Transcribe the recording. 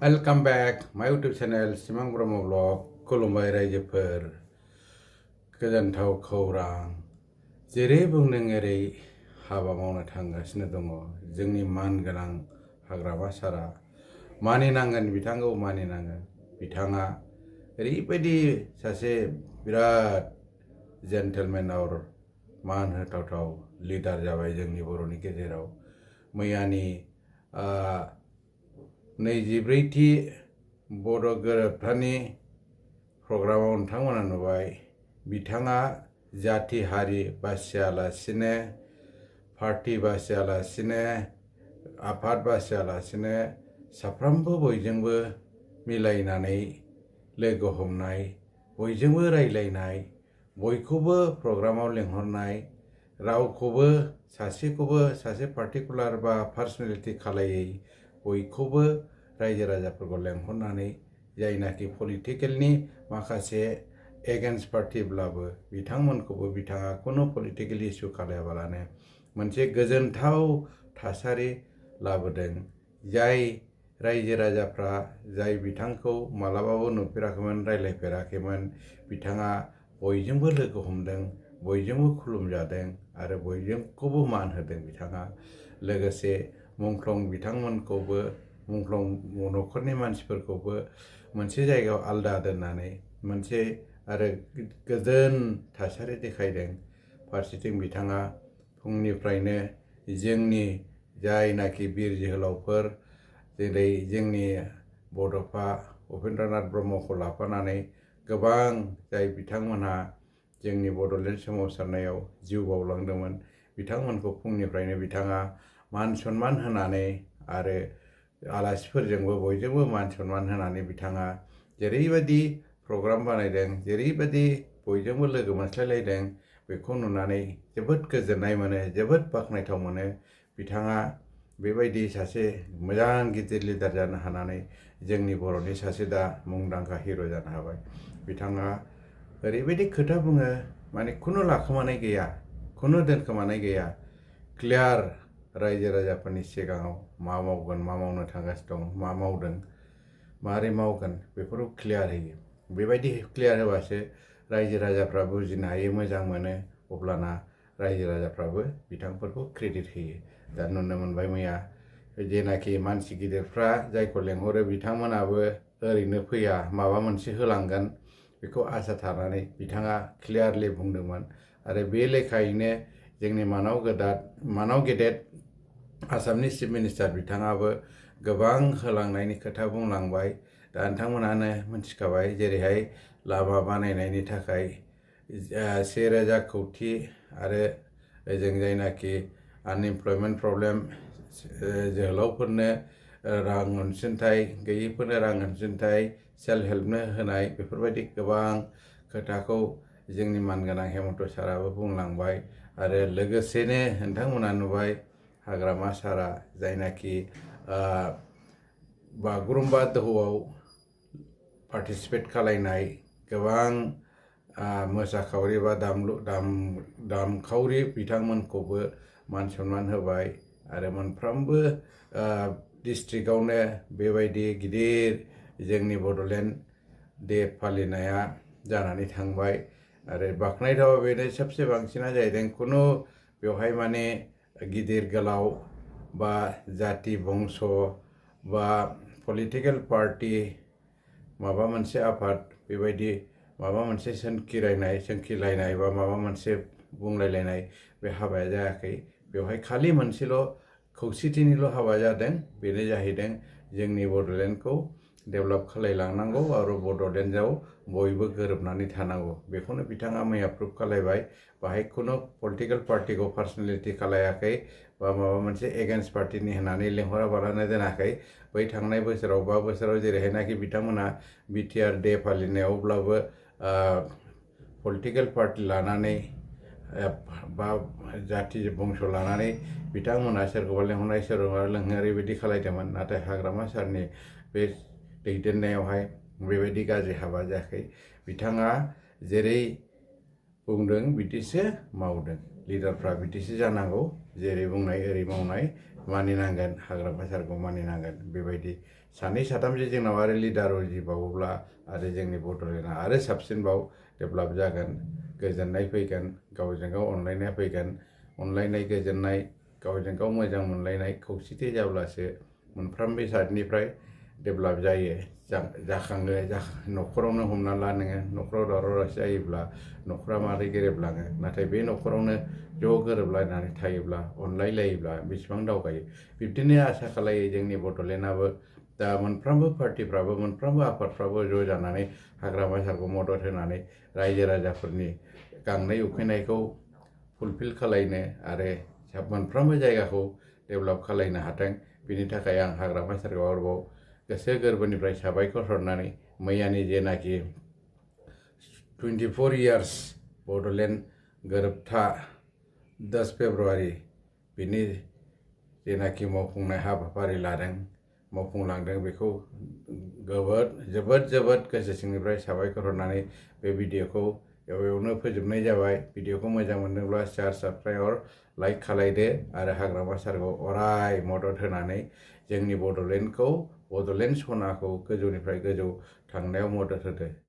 Welcome back my YouTube channel Simang Brahmo Vlog खुलुमबाय रायजोफोर गोजोनथाव खौरां जेरै बुंदों एरै हाबा मावनो थांगासिनो दङ जोंनि मानगोनां हाग्रामा सारा मानिनांगोन बिथांखौ मानिनांगोन बिथाङा ओरैबायदि सासे बिराद जेन्टलमेन और मान होथावथाव लिडार जाबाय जोंनि बर'नि गेजेराव मैयानि 24थि बड' गोरोबथानि प्रग्रामाव नोंथांमोना नुबाय बिथाङा जाति हारि बासियालासिनो पार्टी बासियालासिनो आफाद बासियालासिनो साफ्रोमबो बयजोंबो मिलायनानै लोगो हमनाय बयजोंबो रायलायनाय बयखौबो प्रग्रामाव लेंहरनाय रावखौबो सासेखौबो सासे पार्टिकुलार बा पार्सनेलिटी खालायै बयखौबो रायजो राजाफोरखौ लेंहरनानै जायनाखि पलिटिकेलनि माखासे एगेन्स्ट पार्टीब्लाबो बिथांमोनखौबो बिथाङा कुनु पलिटिकेल इस्यु खालायाबालानो मोनसे गोजोनथाव थासारि लाबोदों जाय रायजो राजाफ्रा जाय बिथांखौ मालाबाबो नुफेराखैमोन रायलायफेराखैमोन बिथाङा बयजोंबो लोगो हमदों बयजोंबो खुलुमजादों आरो बयजोंखौबो मान होदों बिथाङा लोगोसे मुंख्लं बिथांमोनखौबो मुंख्लं न'खरनि मानसिफोरखौबो मोनसे जायगायाव आलदा दोननानै मोनसे आरो गोजोन थासारि देखायदों फारसेथिं बिथाङा फुंनिफ्रायनो जोंनि जायनाखि बिर जोहोलावफोर जेरै जोंनि बड'फा उपेन्द्रनाथ ब्रह्मखौ लाफानानै गोबां जाय बिथांमोनहा जोंनि बड'लेण्ड सोमावसारनायाव जिउ बावलांदोंमोन बिथांमोनखौ फुंनिफ्रायनो बिथाङा मान सन्मान होनानै आरो आलासिफोरजोंबो बयजोंबो मान सन्मान होनानै बिथाङा जेरैबायदि प्रग्राम बानायदों जेरैबायदि बयजोंबो लोगो मोनस्लायलायदों बेखौ नुनानै जोबोद गोजोननाय मोनो जोबोद बाख्नायथाव मोनो बिथाङा बेबायदि सासे मोजां गिदिर लिडार जानो हानानै जोंनि बर'नि सासे दा मुंदांखा हिर' जानो हाबाय बिथाङा ओरैबायदि खोथा बुङो माने खुनु लाखोमानाय गैया खुनु दोनखोमानाय गैया क्लियार रायजो राजाफोरनि सिगाङाव मा मावगोन मा मावनो थांगासिनो दं मा मावदों मारै मावगोन बेफोरखौ क्लियार होयो बेबायदि क्लियार होबासो रायजो राजाफ्रा बुजिनो हायो मोजां मोनो अब्लाना रायजो राजाफ्राबो बिथांफोरखौ क्रेडिट होयो दा नुनो मोनबाय मैया जेनाखि मानसि गिदिरफ्रा जायखौ लेंहरो बिथांमोनाबो ओरैनो फैया माबा मोनसे होलांगोन बेखौ आसा थानानै बिथाङा क्लियारलि बुंदोंमोन आरो बे लेखायैनो जोंनि मानाव गेदेर आसामनि चिफ मिनिस्टार बिथाङाबो गोबां होलांनायनि खोथा बुंलांबाय दा नोंथांमोनानो मिथिखाबाय जेरैहाय लामा बानायनायनि थाखाय 1,000 कोटि आरो जों जायनाखि आनएमप्लयमेन्ट प्रब्लेम जोहोलावफोरनो रां अनसुंथाइ गैयैफोरनो रां अनसुंथाइ सेल्फ हेल्पनो होनाय बेफोरबायदि गोबां खोथाखौ जोंनि मानगोनां हेमन्त साराबो बुंलांबाय आरो लोगोसेनो नोंथांमोना नुबाय हाग्रामा सारा जायनाखि बागुरुम्बा दोहौआव पार्टिसिपेट खालायनाय गोबां मोसाखावरि बा दामखावरि बिथांमोनखौबो मान सन्मान होबाय आरो मोनफ्रोमबो डिस्ट्रिक्टआवनो बेबायदि गिदिर जोंनि बड'लेण्ड डे फालिनाया जानानै थांबाय आरो बाख्नायथावा बेनो सबसे बांसिना जाहैदों कुनु बेवहाय माने गिदिर गोलाव बा जाति बंश बा पलिटिकेल पार्टी माबा मोनसे आफाद बेबायदि माबा मोनसे सोंखिलायनाय बा माबा मोनसे बुंलायलायनाय बे हाबाया जायाखै बेवहाय खालि मोनसेल' खौसेथिनिल' हाबा जादों बेनो जाहैदों जोंनि बड'लेण्डखौ डेभेलप खालायलांनांगौ आरो बड'लेण्डआव बयबो गोरोबनानै थानांगौ बेखौनो बिथाङा मैया प्रुभ खालायबाय बाहाय खुनु पलिटिकेल पार्टीखौ पार्सनेलिटी खालायाखै बा माबा मोनसे एगेन्स्ट पार्टीनि होननानै लेंहराबालानो दोनाखै बै थांनाय बोसोराव 5 बोसोराव जेरैहायनाखि बिथांमोना बिटिआर डे फालिनायावब्लाबो पलिटिकेल पार्टी लानानै बा जाति बंश लानानै बिथांमोना सोरखौबा लेंहरनाय सोरखौबा लेंहरै बायदि खालायदोंमोन नाथाय हाग्रामा सारनि बे दैदेननायावहाय बेबायदि गाज्रि हाबा जायाखै बिथाङा जेरै बुंदों बिदिसो मावदों लिडारफ्रा बिदिसो जानांगौ जेरै बुंनाय ओरै मावनाय मानिनांगोन हाग्रामा सारखौ मानिनांगोन बेबायदि सानै साथामसो जोंनाव आरो लिडार उजिबावोब्ला आरो जोंनि बड'लेण्डआ आरो साबसिनबाव डेभेलप जागोन गोजोननाय फैगोन गावजों गाव अनलायनाय फैगोन अनलायनाय गोजोननाय गावजों गाव मोजां मोनलायनाय खौसेथि जाब्लासो मोनफ्रोमबो साइडनिफ्राय डेभेलप जायो जाखाङो न'खरावनो हमना ला नोङो न'खराव दावराव दावसि जायोब्ला न'खरा मारै गोरोबलाङो नाथाय बे न'खरावनो ज' गोरोबलायनानै थायोब्ला अनलायलायोब्ला बेसेबां दावगायो बिब्दिनो आसा खालायो जोंनि बड'लेण्डआबो दा मोनफ्रोमबो पार्टिफ्राबो मोनफ्रोमबो आफादफ्राबो ज' जानानै हाग्रामा सारखौ मदद होनानै रायजो राजाफोरनि गांनाय उखैनायखौ फुलफिल खालायनो आरो मोनफ्रोमबो जायगाखौ डेभेलप खालायनो हाथों बिनि थाखाय आं हाग्रामा सारखौ आरोबाव गोसो गोरबोनिफ्राय साबायखर हरनानै मैयानि जेनाखि 24 इयार्स बड'लेण्ड गोरोबथा 10 फेब्रुवारि बिनि जेनाखि मावफुंनाय हाबाफारि लादों मावफुंलांदों बेखौ जोबोद गोसो सिंनिफ्राय साबायखर हरनानै बे भिडिअखौ बेयावनो फोजोबनाय जाबाय भिडिअखौ मोजां मोनदोंब्ला शेयार साबस्क्राइब लाइक खालायदो आरो हाग्रामा सारखौ अराय मदद होनानै जोंनि बड'लेण्डखौ बड'लेण्ड सनाखौ गोजौनिफ्राय गोजौ थांनायाव मदद होदो।